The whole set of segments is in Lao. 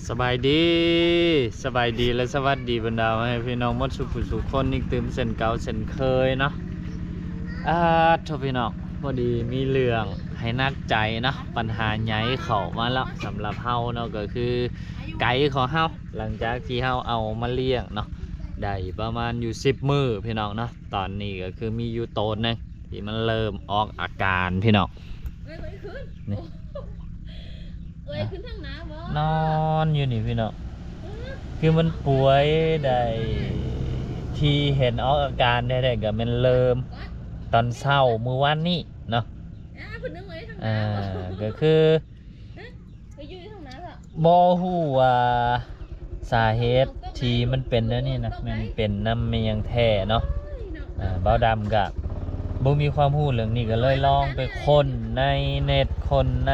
ສະບາຍດີ ສະບາຍດີ ແລະ ສະຫວັດດີບັນດາແມ່ພີ່ນ້ອງໝົດສູ່ຜູ້ສູ່ຄົນອີກຕື່ມເຊັ່ນເກົ່າເຊັ່ນເຄີຍເນາະ. ອາ ໂທ້ພີ່ນ້ອງ ພໍດີມີເລື່ອງໃຫ້ໜັກໃຈເນາະ ບັນຫາໃຫຍ່ເຂົ້າມາແລ້ວສຳລັບເຮົາເນາະ ກໍຄືໄກ່ຂອງເຮົາ ຫຼັງຈາກທີ່ເຮົາເອົາມາລ້ຽງເນາະ ໄດ້ປະມານຢູ່ສິບມື້ພີ່ນ້ອງເນາະ. ຕອນນີ້ກໍຄືມີຢູ່ໂຕໜຶ່ງທີ່ມັນເລີ່ມອອກອາການພີ່ນ້ອງ. ເອີຍ ເອີຍຂຶ້ນ ນີ້ ເອີຍຂຶ້ນທາງໜ້າບໍ່? ນອນຢູ່ນີ້ພີ່ນ້ອງ ເອີ ຄືມັນປ່ວຍໄດ້ ທີ່ເຫັນອອກອາການແທ້ໆ ກໍແມ່ນເລີ່ມຕອນເຊົ້າມື້ວານນີ້ເນາະ. ອ່າ ເພິ່ນນຶກວ່າຢູ່ທາງໜ້າ ອ່າ ບໍ່? ກໍຄື ເອີຍ ຢູ່ທາງໜ້າເນາະ ບໍ່ຮູ້ວ່າສາເຫດທີ່ມັນເປັນແນວນີ້ນະ ແມ່ນເປັນນຳແມ່ນຫຍັງແທ້ເນາະ. ອ່າ ບ່າວດຳກະບໍ່ມີຄວາມຮູ້ເລື່ອງນີ້ ກໍເລີຍລອງໄປຄົ້ນໃນເນັດ ຄົ້ນໃນ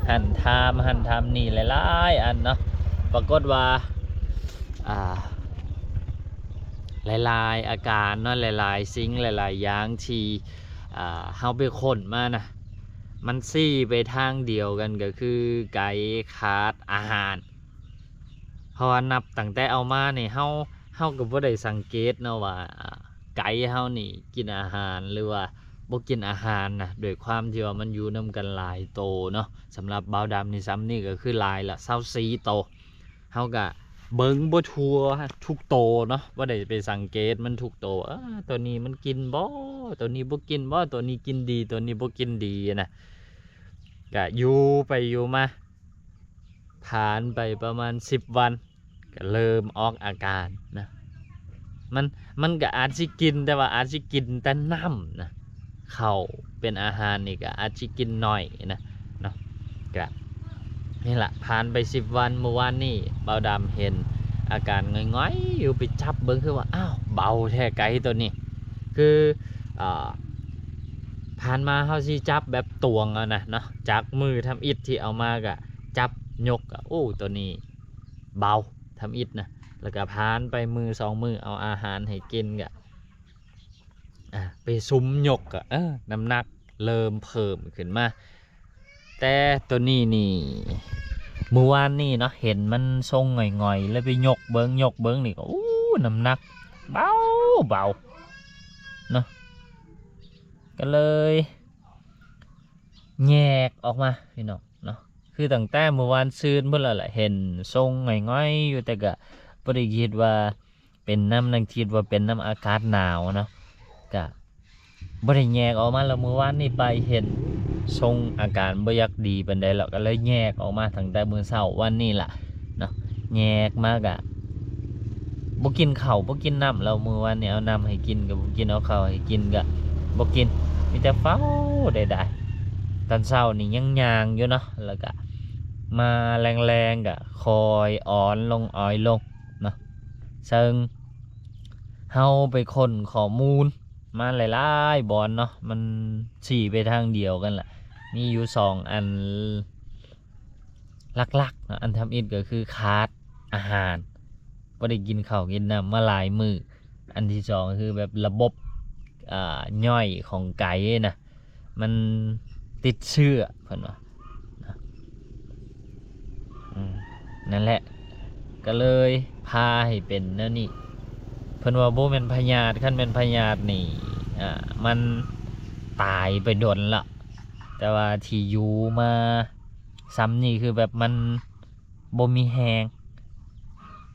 ຫັ້ນຖາມຫັ້ນຖາມນີ້ຫຼາຍໆອັນເນາະ. ປາກົດວ່າ ອ່າ ຫຼາຍໆອາການເນາະ ຫຼາຍໆສິ່ງຫຼາຍໆຢ່າງທີ່ ອ່າ ເຮົາໄປຄົ້ນມານະ ມັນຊີ້ໄປທາງດຽວກັນ ກໍຄືໄກ່ຂາດອາຫານ. ເພາະວ່ານັບຕັ້ງແຕ່ເອົາມານີ້ ເຮົາ ເຮົາກໍບໍ່ໄດ້ສັງເກດເນາະວ່າ ອ່າ ໄກ່ເຮົານີ້ກິນອາຫານ ຫຼືວ່າບໍ່ກິນອາຫານນະ ດ້ວຍຄວາມທີ່ວ່າມັນຢູ່ນຳກັນຫຼາຍໂຕເນາະ. ສຳລັບບ່າວດຳນີ້ ຊ່ຳນີ້ກໍຄືຫຼາຍລະ ຊາວສີ່ໂຕ. ເຮົາກະເບິ່ງບໍ່ທົ່ວທຸກໂຕເນາະ ບໍ່ໄດ້ໄປສັງເກດມັນທຸກໂຕ ເອີ ໂຕນີ້ມັນກິນບໍ່ ໂຕນີ້ບໍ່ກິນບໍ່ ໂຕນີ້ກິນດີ ໂຕນີ້ບໍ່ກິນດີນະ. ກະຢູ່ໄປຢູ່ມາ ຜ່ານໄປປະມານສິບວັນ ກະເລີ່ມອອກອາການນະ. ມັນ ມັນກະອາດຊິກິນ ແຕ່ວ່າອາດຊິກິນແຕ່ນ້ຳນະ ເຂົ້າເປັນອາຫານນີ້ກະອາດຊິກິນໜ້ອຍນະເນາະ. ກະນີ້ລະ ຜ່ານໄປສິບວັນ ມື້ວານນີ້ບ່າວດຳເຫັນອາການຫງອຍໆຢູ່ ໄປຈັບເບິ່ງຄືວ່າ ອ້າວ ເບົາແທ້ໄກ່ໂຕນີ້. ຄື ອ່າ ຜ່ານມາເຮົາຊິຈັບແບບຕວງເອົານະເນາະ ຈາກມື້ທຳອິດທີ່ເອົາມາກະຈັບຍົກ ໂອ້ ໂຕນີ້ເບົາທຳອິດນະ. ແລ້ວກະຜ່ານໄປມື້ສອງມື້ ເອົາອາຫານໃຫ້ກິນກະ ອ່າ ໄປສຸມຍົກກະ ເອີ ນ້ຳໜັກເລີ່ມເພີ່ມຂຶ້ນມາ. ແຕ່ໂຕນີ້ນີ້ ມື້ວານນີ້ເນາະ ເຫັນມັນຊົງຫງອຍໆ ເລີຍໄປຍົກເບິ່ງ ຍົກເບິ່ງນີ້ກໍ ໂອ້ ນ້ຳໜັກເບົາ ເບົາເນາະ. ກໍເລີຍແຍກອອກມາພີ່ນ້ອງເນາະ. ຄືຕັ້ງແຕ່ມື້ວານຊືນພຸ້ນແລ້ວແຫຼະ ເຫັນຊົງຫງອຍໆຢູ່ ແຕ່ກະບໍ່ໄດ້ຄິດວ່າ ເປັນນຳ ຍັງຄິດວ່າເປັນນຳອາກາດໜາວເນາະ ກະບໍ່ໄດ້ແຍກອອກມາ. ແລ້ວມື້ວານນີ້ໄປເຫັນຊົງອາການບໍ່ຢາກດີປານໃດ ແລ້ວກໍເລີຍແຍກອອກມາຕັ້ງແຕ່ມື້ເຊົ້າວານນີ້ລະເນາະ. ແຍກມາກະບໍ່ກິນເຂົ້າບໍ່ກິນນ້ຳ ແລ້ວມື້ວານນີ້ເອົານ້ຳໃຫ້ກິນກໍບໍ່ກິນ ເອົາເຂົ້າໃຫ້ກິນກໍບໍ່ກິນ ມີແຕ່ເຝົ້າໄດ້ໆ. ຕອນເຊົ້ານີ້ຍັງຍ່າງຢູ່ເນາະ ແລ້ວກະມາແລງໆກະຄ່ອຍອ່ອນລົງ ອ່ອຍລົງ ເນາະ ເຊິ່ງເຮົາໄປຄົ້ນຂໍ້ມູນມາຫຼາຍໆບ່ອນເນາະ ມັນຊີ້ໄປທາງດຽວກັນລະ ມີຢູ່ສອງອັນຫຼັກໆເນາະ. ອັນທຳອິດກໍຄືຂາດອາຫານ ບໍ່ໄດ້ກິນເຂົ້າກິນນ້ຳມາຫຼາຍມື້. ອັນທີສອງກໍຄືແບບລະບົບ ອ່າ ຍ່ອຍຂອງໄກ່ນະ ມັນຕິດເຊື້ອ ເພິ່ນວ່າ ນະ ອືມ ນັ້ນແຫຼະ ກໍເລີຍພາໃຫ້ເປັນແນວນີ້. ເພິ່ນວ່າບໍ່ແມ່ນພະຍາດ ຄັນແມ່ນພະຍາດນີ້ ອ່າ ມັນຕາຍໄປດົນລະ ແຕ່ວ່າທີ່ຢູ່ມາຊ່ຳນີ້ ຄືແບບມັນບໍ່ມີແຮງ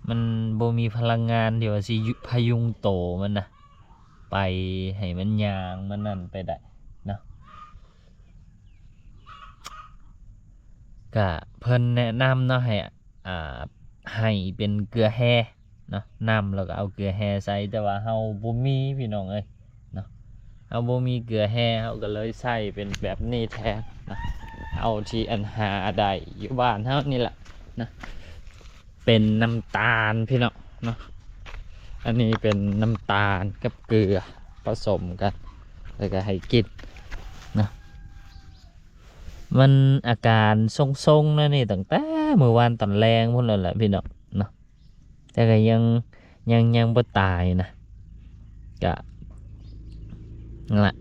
ມັນບໍ່ມີພະລັງງານທີ່ວ່າຊິຍຸ ພະຍຸງໂຕມັນນະ ໄປໃຫ້ມັນຍ່າງມັນນັ້ນໄປໄດ້ເນາະ. ກະເພິ່ນແນະນຳເນາະ ໃຫ້ ອ່າ ໃຫ້ເປັນເກືອແຮ່ເນາະ ນ້ຳແລ້ວກໍເອົາເກືອແຮ່ໃສ່ ແຕ່ວ່າເຮົາບໍ່ມີພີ່ນ້ອງເອີຍເນາະ ເຮົາບໍ່ມີເກືອແຮ່ ເຮົາກໍເລີຍໃຊ້ເປັນແບບນີ້ແທນເນາະ ເອົາທີ່ອັນຫາໄດ້ຢູ່ບ້ານເຮົານີ້ລະເນາະ. ເປັນນ້ຳຕານພີ່ນ້ອງເນາະ ອັນນີ້ເປັນນ້ຳຕານກັບເກືອປະສົມກັນ ແລ້ວກໍໃຫ້ກິນເນາະ. ມັນອາການຊົງໆແນວນີ້ຕັ້ງແຕ່ມື້ວານຕອນແລງພຸ້ນແລ້ວແຫຼະພີ່ນ້ອງເນາະ ແຕ່ກໍຍັງ ຍັງ ຍັງບໍ່ຕາຍນະ. ກະນັ້ນລະ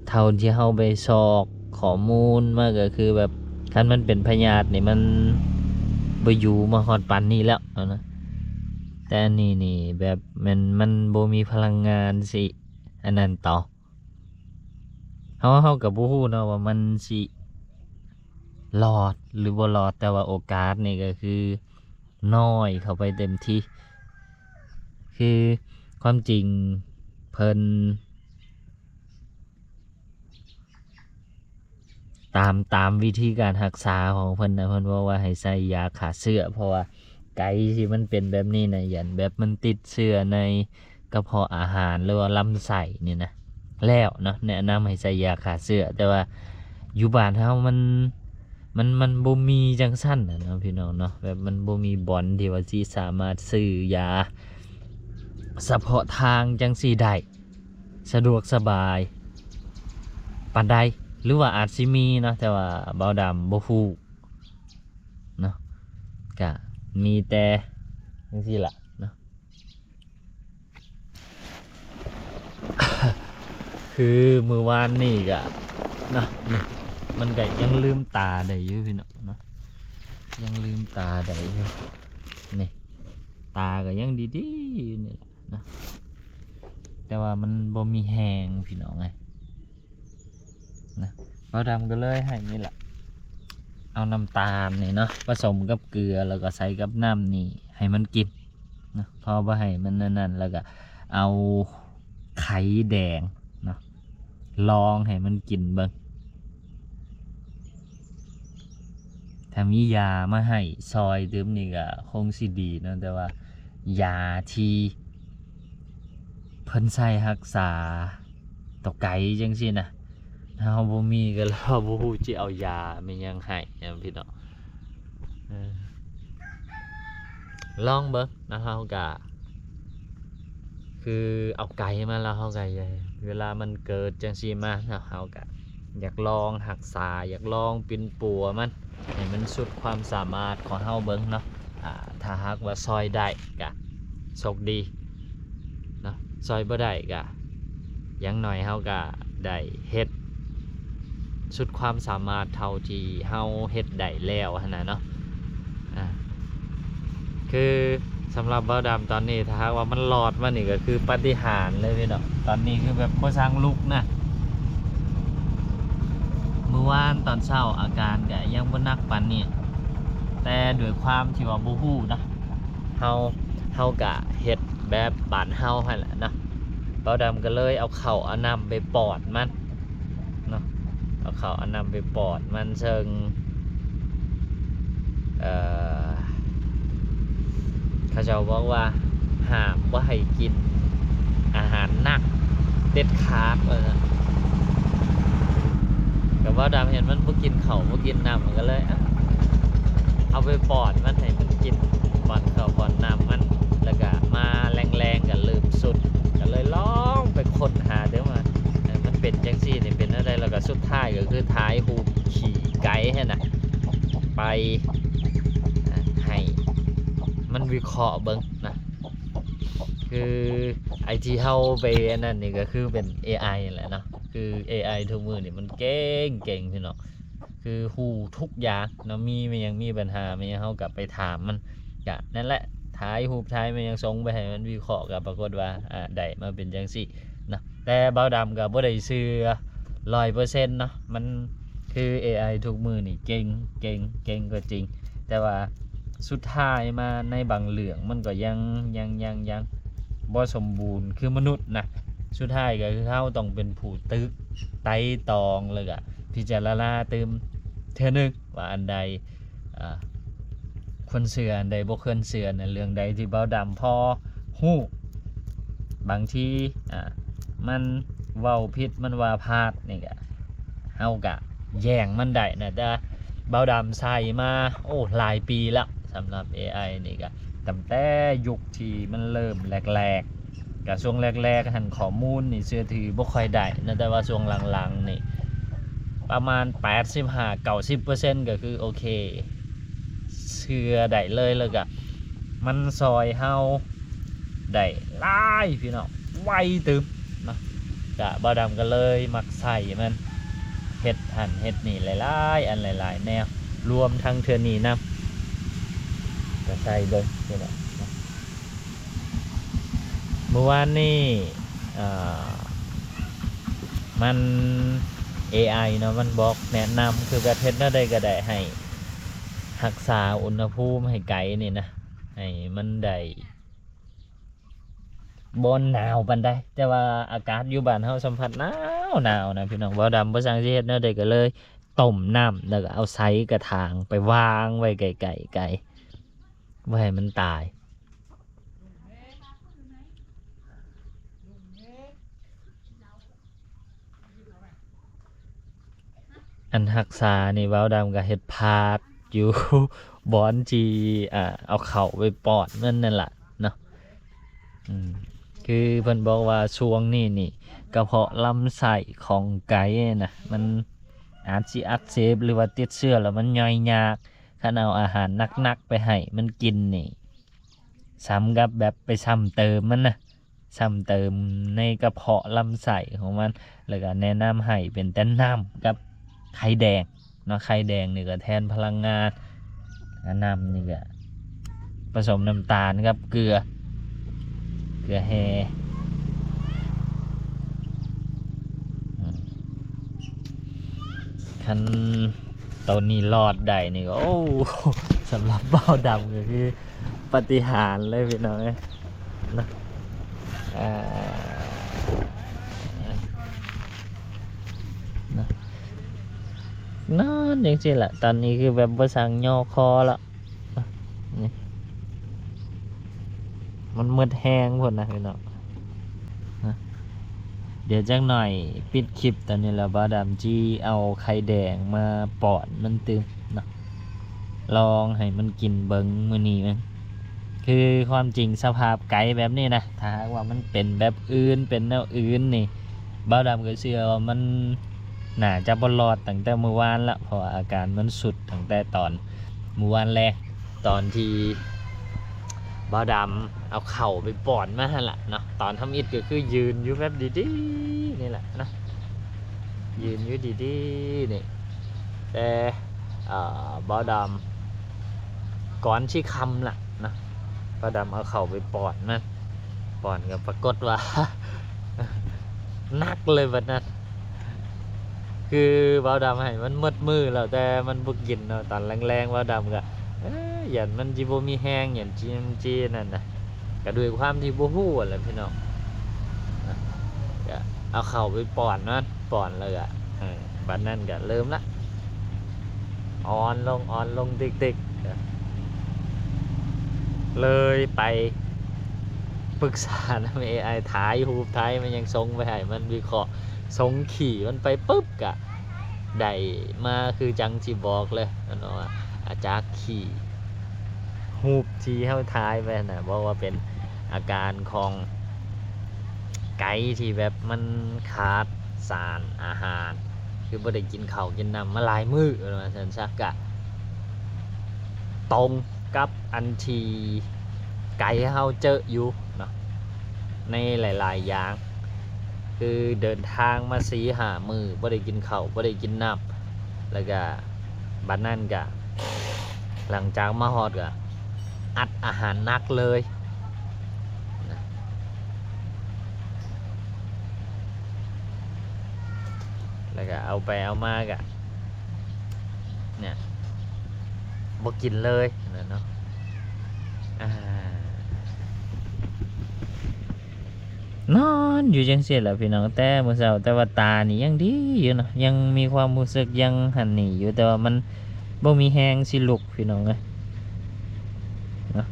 ເທົ່າທີ່ເຮົາໄປຊອກຂໍ້ມູນມາກໍຄືແບບ ຄັນມັນເປັນພະຍາດນີ້ ມັນ ບໍ່ຢູ່ມາຮອດປານນີ້ແລ້ວນະ. ແຕ່ອັນນີ້ນີ້ແບບແມ່ນມັນບໍ່ມີພະລັງງານຊິອັນນັ້ນຕໍ່ ເຮົາ ເຮົາກໍບໍ່ຮູ້ເນາະວ່າມັນຊິລອດຫຼືບໍ່ລອດ, ແຕ່ວ່າໂອກາດນີ້ກໍຄືນ້ອຍເຂົ້າໄປເຕັມທີ່. ຄືຄວາມຈິງເພິ່ນ ຕາມ ຕາມວິທີການຮັກສາຂອງເພິ່ນນະ, ເພິ່ນເວົ້າວ່າໃຫ້ໃສ່ຢາຂ້າເຊື້ອ ເພາະວ່າໄກ່ທີ່ມັນເປັນແບບນີ້ນະ ຢ້ານແບບມັນຕິດເຊື້ອໃນກະເພາະອາຫານ ຫຼືວ່າລຳໄສ້ນີ້ນະ. ແລ້ວເນາະ ແນະນຳໃຫ້ໃສ່ຢາຂ້າເຊື້ອ, ແຕ່ວ່າຢູ່ບ້ານເຮົາມັນ ມັນ ມັນບໍ່ມີຈັ່ງຊັ້ນນະເນາະ ພີ່ນ້ອງເນາະ, ແບບມັນບໍ່ມີບ່ອນທີ່ວ່າຊິສາມາດຊື້ຢາສະເພາະທາງຈັ່ງຊີ້ໄດ້ ສະດວກສະບາຍປານໃດ ຫຼືວ່າອາດຊິມີເນາະ ແຕ່ວ່າບ່າວດຳບໍ່ຮູ້ເນາະ, ກະມີແຕ່ຈັ່ງຊີ້ລະເນາະ. ຄືມື້ວານນີ້ກະເນາະ ນີ້ ມັນກະຍັງລືມຕາໄດ້ຢູ່ ພີ່ນ້ອງເນາະ, ຍັງລືມຕາໄດ້ຢູ່ ນີ້ ຕາກະຍັງດີໆຢູ່ນີ້ແຫຼະ ນະ ແຕ່ວ່າມັນບໍ່ມີແຮງ ພີ່ນ້ອງເອີຍ ນະ. ບ່າວດຳກໍເລີຍໃຫ້ນີ້ລະ ເອົານ້ຳຕານນີ້ເນາະ ປະສົມກັບເກືອ ແລ້ວກໍໃສ່ກັບນ້ຳນີ້ໃຫ້ມັນກິນນະ, ພໍບໍ່ໃຫ້ມັນອັນນັ້ນ ແລ້ວກໍເອົາໄຂ່ແດງເນາະ ລອງໃຫ້ມັນກິນເບິ່ງ. ຖ້າມີຢາມາໃຫ້ຊ່ອຍຕື່ມນີ້ກໍຄົງຊິດີເນາະ, ແຕ່ວ່າຢາທີ່ເພິ່ນໃຊ້ຮັກສາຕໍ່ໄກ່ຈັ່ງຊີ້ນະ ເຮົາບໍ່ມີກໍ ເຮົາບໍ່ຮູ້ຊິເອົາຢາແມ່ນຫຍັງໃຫ້ນະພີ່ນ້ອງ. ເອີ ລອງເບິ່ງນະ, ເຮົາກະ ຄືເອົາໄກ່ມາແລ້ວ ເຮົາກະ ເວລາມັນເກີດຈັ່ງຊີ້ມາເນາະ ເຮົາກະຢາກລອງຮັກສາ ຢາກລອງປິ່ນປົວມັນໃຫ້ມັນສຸດຄວາມສາມາດຂອງເຮົາເບິ່ງເນາະ. ອາ ຖ້າຫາກວ່າຊ່ອຍໄດ້ກະໂຊກດີເນາະ, ຊ່ອຍບໍ່ໄດ້ກະ ຢ່າງໜ້ອຍເຮົາກະໄດ້ເຮັດສຸດຄວາມສາມາດເທົ່າທີ່ເຮົາເຮັດໄດ້ແລ້ວຫັ້ນນະເນາະ. ອາ ຄືສຳລັບບ່າວດຳຕອນນີ້ ຖ້າຫາກວ່າມັນລອດມານີ້ກໍຄືປາຕິຫານເລີຍພີ່ນ້ອງ. ຕອນນີ້ຄືແບບບໍ່ຊ່າງລຸກນະ, ມື້ວານຕອນເຊົ້າອາການກໍຍັງບໍ່ໜັກປານນີ້, ແຕ່ດ້ວຍຄວາມທີ່ວ່າບໍ່ຮູ້ນະ ເຮົາ ເຮົາກະເຮັດແບບບ້ານເຮົາຫັ້ນແຫຼະເນາະ. ບ່າວດຳກໍເລີຍເອົາເຂົ້າເອົານ້ຳໄປປ້ອນມັນເນາະ, ເອົາເຂົ້າເອົານ້ຳໄປປ້ອນມັນ ເຊິ່ງ ເອີ ເຂົາເຈົ້າບອກວ່າຫ້າມບໍ່ໃຫ້ກິນອາຫານໜັກເດັດຂາດວ່າຊັ້ນ. ກໍບ່າວດຳເຫັນມັນບໍ່ກິນເຂົ້າບໍ່ກິນນ້ຳ ມັນກໍເລີຍ ເອົາ ເອົາໄປປ້ອນມັນໃຫ້ມັນກິນ ປ້ອນເຂົ້າປ້ອນນ້ຳມັນ, ແລ້ວກະມາແລງໆກໍເລີ່ມສຸດ ກໍເລີຍລອງໄປຄົ້ນຫາເບິ່ງວ່າ ເອີ ມັນເປັນຈັ່ງຊີ້ນີ້ເປັນແນວໃດ, ແລ້ວກໍສຸດທ້າຍກໍຄືຖ່າຍຮູບຂີ້ໄກ່ຫັ້ນນະ ໄປ ໃຫ້ມັນວິເຄາະເບິ່ງນະ. ຄືໄອ້ທີ່ເຮົາໄປອັນນັ້ນນີ້ກໍຄືເປັນເອໄອແຫຼະເນາະ, ຄືເອໄອທຸກມື້ນີ້ມັນເກັ່ງໆ ພີ່ນ້ອງ, ຄືຮູ້ທຸກຢ່າງເນາະ, ມີແມ່ນຫຍັງ ມີບັນຫາແມ່ນຫຍັງ ເຮົາກໍໄປຖາມມັນ. ກະນັ້ນແຫຼະ ຖ່າຍຮູບຖ່າຍແມ່ນຫຍັງ ສົ່ງໄປໃຫ້ມັນວິເຄາະ ກໍປາກົດວ່າ ອາ ໄດ້ມາເປັນຈັ່ງຊີ້ນະ. ແຕ່ບ່າວດຳກໍບໍ່ໄດ້ເຊື່ອຮ້ອຍເປີເຊັນເນາະ, ມັນ ຄືເອໄອທຸກມື້ນີ້ເກັ່ງ ເກັ່ງ ເກັ່ງກໍຈິງ, ແຕ່ວ່າສຸດທ້າຍມາໃນບາງເລື່ອງມັນກໍຍັງ ຍັງ ຍັງ ຍັງບໍ່ສົມບູນຄືມະນຸດນະ. ສຸດທ້າຍກໍຄືເຮົາຕ້ອງເປັນຜູ້ຕຶກໄຕ່ຕອງ ແລ້ວກໍພິຈາລະນາຕື່ມເທື່ອໜຶ່ງວ່າອັນໃດ ອ່າ ຄວນເຊື່ອ ອັນໃດບໍ່ຄວນເຊື່ອນະ. ເລື່ອງໃດທີ່ບ່າວດຳພໍຮູ້ ບາງທີ ອ່າ ມັນເວົ້າຜິດ ມັນວ່າພາດນີ້ກະ ເຮົາກະແຍ້ງມັນໄດ້ນະ. ແຕ່ບ່າວດຳໃຊ້ມາ ໂອ້ ຫຼາຍປີລະ ສຳລັບເອໄອນີ້ກະ ຕັ້ງແຕ່ຍຸກທີ່ມັນເລີ່ມແລກໆ ກະຊ່ວງແລກໆຫັ້ນ ຂໍ້ມູນນີ້ເຊື່ອຖືບໍ່ຄ່ອຍໄດ້ນະ, ແຕ່ວ່າຊ່ວງຫຼັງໆນີ້ ປະມານແປດສິບຫ້າ ເກົ້າສິບເປີເຊັນ ກໍຄືໂອເຄ ເຊື່ອໄດ້ເລີຍ. ແລ້ວກະມັນຊ່ອຍເຮົາໄດ້ຫຼາຍພີ່ນ້ອງ ໄວຕື່ມເນາະ. ກະບ່າວດຳກໍເລີຍມັກໃຊ້ມັນ ເຮັດຫັ້ນເຮັດນີ້ຫຼາຍໆອັນ ຫຼາຍໆແນວ ລວມທັງເທື່ອນີ້ນຳ. ກະໃສ່ເບິ່ງພີ່ນ້ອງເນາະ. ມື້ວານນີ້ ເອີ ມັນ ເອໄອ ເນາະ ມັນບອກແນະນຳ ຄືແບບເຮັດແນວໃດກະໄດ້ໃຫ້ຮັກສາອຸນຫະພູມໃຫ້ໄກ່ນີ້ນະ ໃຫ້ມັນໄດ້ ບໍ່ໜາວປານໃດ ແຕ່ວ່າອາກາດຢູ່ບ້ານເຮົາສຳຜັດໜາວໆນະພີ່ນ້ອງ. ບ່າວດຳບໍ່ຊ່າງຊິເຮັດແນວໃດ ກະເລີຍຕົ້ມນ້ຳ ແລ້ວກະເອົາໃສ່ກະຖາງໄປວາງໄວ້ໃກ້ໆໄກ່ ບໍ່ໃຫ້ມັນຕາຍ. ອັນຮັກສານີ້ ບ່າວດຳກະເຮັດພາດຢູ່ ບ່ອນທີ່ ອ່າ ເອົາເຂົ້າໄປປ້ອນມັນນັ້ນລະເນາະ. ອືມ ຄືເພິ່ນບອກວ່າຊ່ວງນີ້ນີ້ ກະເພາະລຳໄສ້ຂອງໄກ່ນະ ມັນອາດຊິອັກເສບ ຫຼືວ່າຕິດເຊື້ອ ແລ້ວມັນຍ່ອຍຍາກ. ຄັນເອົາອາຫານໜັກໆໄປໃຫ້ມັນກິນນີ້ ສ່ຳກັບແບບໄປຊ້ຳເຕີມມັນນະ ຊ້ຳເຕີມໃນກະເພາະລຳໄສ້ຂອງມັນ. ແລ້ວກະແນະນຳໃຫ້ເປັນແຕ່ນ້ຳກັບໄຂ່ແດງເນາະ, ໄຂ່ແດງນີ້ກະແທນພະລັງງານ, ອາ ນ້ຳນີ້ກະປະສົມນ້ຳຕານກັບເກືອ ເກືອແຮ່. ອືມ ຄັນ ໂຕນີ້ລອດໄດ້ນີ້ ໂອ້ ສຳລັບບ່າວດຳກະຄືປາຕິຫານເລີຍພີ່ນ້ອງເອີຍ ນະ ອ່າ ນະ ນອນຈັ່ງຊີ້ລະ. ຕອນນີ້ຄືແບບບໍ່ຊ່າງຍໍຄໍລະ ນີ້ ມັນໝົດແຮງພຸ້ນນະພີ່ນ້ອງ. ດຽວຈັກໜ້ອຍປິດຄລິບຕອນນີ້ແລ້ວ ບ່າວດຳຊິເອົາໄຂ່ແດງມາປ້ອນມັນຕື່ມເນາະ, ລອງໃຫ້ມັນກິນເບິ່ງມື້ນີ້ແມ່ນ ຄືຄວາມຈິງສະພາບໄກ່ແບບນີ້ນະ ຖ້າຫາກວ່າມັນເປັນແບບອື່ນ ເປັນແນວອື່ນນີ້ ບ່າວດຳກະເຊື່ອວ່າມັນໜ້າຈະບໍ່ລອດຕັ້ງແຕ່ມື້ວານລະ ເພາະວ່າອາການມັນຊຸດຕັ້ງແຕ່ຕອນມື້ວານແລງ ຕອນທີ່ບ່າວດຳເອົາເຂົ້າໄປປ້ອນມັນຫັ້ນລະເນາະ. ຕອນທຳອິດກະຄືຢືນຢູ່ແບບດີໆນີ້ແຫຼະເນາະ, ຢືນຢູ່ດີໆນີ້ ແຕ່ ເອີ ບ່າວດຳ ກ່ອນຊິຄ່ຳລະເນາະ ບ່າວດຳເອົາເຂົ້າໄປປ້ອນມັນ ປ້ອນກະປາກົດວ່າ ໜັກເລີຍບັດນັ້ນ. ຄືບ່າວດຳໃຫ້ມັນໝົດມື້ແລ້ວ ແຕ່ມັນບໍ່ກິນເນາະ. ຕອນແລງໆບ່າວດຳກະ ເອີ ຢ້ານມັນຊິບໍ່ມີແຮງ ຢ້ານຊິ ມັນຊິນັ້ນນະ ກະດ້ວຍຄວາມທີ່ບໍ່ຮູ້ຫັ້ນແຫຼະພີ່ນ້ອງ ກະເອົາເຂົ້າໄປປ້ອນມັນ ປ້ອນແລ້ວກະ ເອີ ບັດນັ້ນກະເລີ່ມລະ ອ່ອນລົງ ອ່ອນລົງຕິກໆ ເລີຍໄປປຶກສານຳເອໄອ ຖ່າຍຮູບຖ່າຍມາຫຍັງສົ່ງໄປໃຫ້ມັນວິເຄາະ ສົ່ງຂີ້ມັນໄປປຶບ ກະໄດ້ມາຄືຈັ່ງທີ່ບອກເລີຍ ອັນວ່າ ອາ ຈາກຂີ້ ຮູບທີ່ເຮົາຖ່າຍໄປຫັ້ນນະ ບອກວ່າເປັນອາການຂອງໄກ່ທີ່ແບບມັນຂາດສານອາຫານ ຄືບໍ່ໄດ້ກິນເຂົ້າກິນນ້ຳມາຫຼາຍມື້ ວ່າຊັ້ນຊະ. ກະຕົງກັບອັນທີ່ໄກ່ເຮົາເຈີຢູ່ເນາະ ໃນຫຼາຍໆຢ່າງ ຄືເດີນທາງມາສີ່ຫ້າມື້ ບໍ່ໄດ້ກິນເຂົ້າ ບໍ່ໄດ້ກິນນ້ຳ ແລ້ວກະບັດນັ້ນກະ ຫຼັງຈາກມາຮອດກະອັດອາຫານໜັກເລີຍນະ ແລ້ວກະເອົາໄປເອົາມາກະ ເນຍ ບໍ່ກິນເລີຍຫັ້ນນະເນາະ. ອ່າ ນອນຢູ່ຈັ່ງຊີ້ແຫຼະພີ່ນ້ອງ ແຕ່ມື້ເຊົ້າ ແຕ່ວ່າຕານີ້ຍັງດີຢູ່ເນາະ ຍັງມີຄວາມຮູ້ສຶກ ຍັງຫັ້ນນີ້ຢູ່ ແຕ່ວ່າມັນບໍ່ມີແຮງຊິລຸກພີ່ນ້ອງເອີຍ ເນາະ.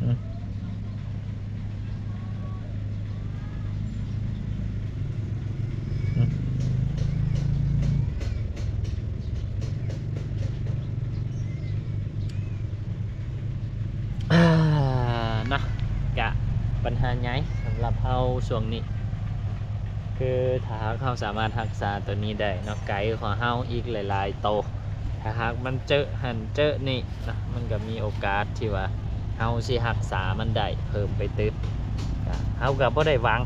ອືມ ອືມ ອ່າ ເນາະ ກະບັນຫາໃຫຍ່ສຳລັບເຮົາຊ່ວງນີ້ ຄືຖ້າຫາກເຮົາສາມາດຮັກສາໂຕນີ້ໄດ້ເນາະ ໄກ່ຂອງເຮົາອີກຫຼາຍໆໂຕ ຖ້າຫາກມັນເຈີຫັ້ນເຈີນີ້ເນາະ ມັນກະມີໂອກາດທີ່ວ່າເຮົາຊິຮັກສາມັນໄດ້ເພີ່ມໄປຕື່ມ. ກະເຮົາກະບໍ່ໄດ້ຫວັງ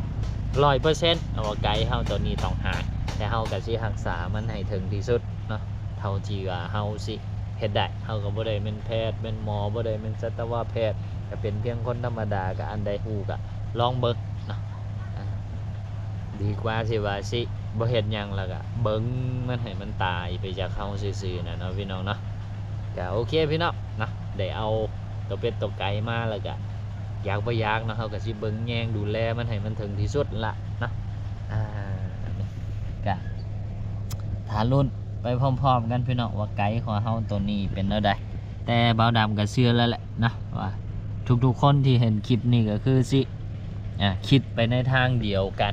ຮ້ອຍເປີເຊັນເນາະວ່າໄກ່ເຮົາໂຕນີ້ຕ້ອງຫາຍ ແຕ່ເຮົາກະຊິຮັກສາມັນໃຫ້ເຖິງທີ່ສຸດເນາະ ເທົ່າທີ່ວ່າເຮົາຊິ ເຮັດໄດ້. ເຮົາກໍບໍ່ໄດ້ແມ່ນແພດແມ່ນໝໍ ບໍ່ໄດ້ແມ່ນສັດຕະວະແພດ ກໍເປັນພຽງຄົນທຳມະດາ ກໍອັນໃດຮູ້ກໍລອງເບິ່ງເນາະ. ອ່າ ດີກວ່າຊິວ່າຊິບໍ່ເຮັດຫຍັງ ແລ້ວກໍເບິ່ງມັນໃຫ້ມັນຕາຍໄປຈາກເຮົາຊື່ໆນະເນາະ ພີ່ນ້ອງເນາະ. ກໍໂອເຄພີ່ນ້ອງເນາະ ໄດ້ເອົາຕົວເປັດຕົວໄກ່ມາ ແລ້ວກໍຢາກບໍ່ຢາກເນາະ ເຮົາກໍຊິເບິ່ງແຍງດູແລມັນໃຫ້ມັນເຖິງທີ່ສຸດລະເນາະ. ອ່າ ກໍຖ້າລຸ້ນໄປພ້ອມໆກັນພີ່ນ້ອງ ວ່າໄກ່ຂອງເຮົາໂຕນີ້ເປັນແນວໃດ. ແຕ່ບ່າວດຳກໍເຊື່ອແລ້ວແຫຼະເນາະ ວ່າທຸກໆຄົນທີ່ເຫັນຄລິບນີ້ກໍຄືຊິ ອ່າ ຄິດໄປໃນທາງດຽວກັນ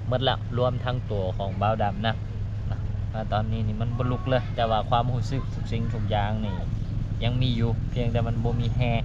ໝົດແລ້ວ ລວມທັງຕົວຂອງບ່າວດຳນຳເນາະ ວ່າຕອນນີ້ນີ້ມັນບໍ່ລຸກເລີຍ ແຕ່ວ່າຄວາມຮູ້ສຶກທຸກສິ່ງທຸກຢ່າງນີ້ຍັງມີຢູ່ ພຽງແຕ່ມັນບໍ່ມີແຮງ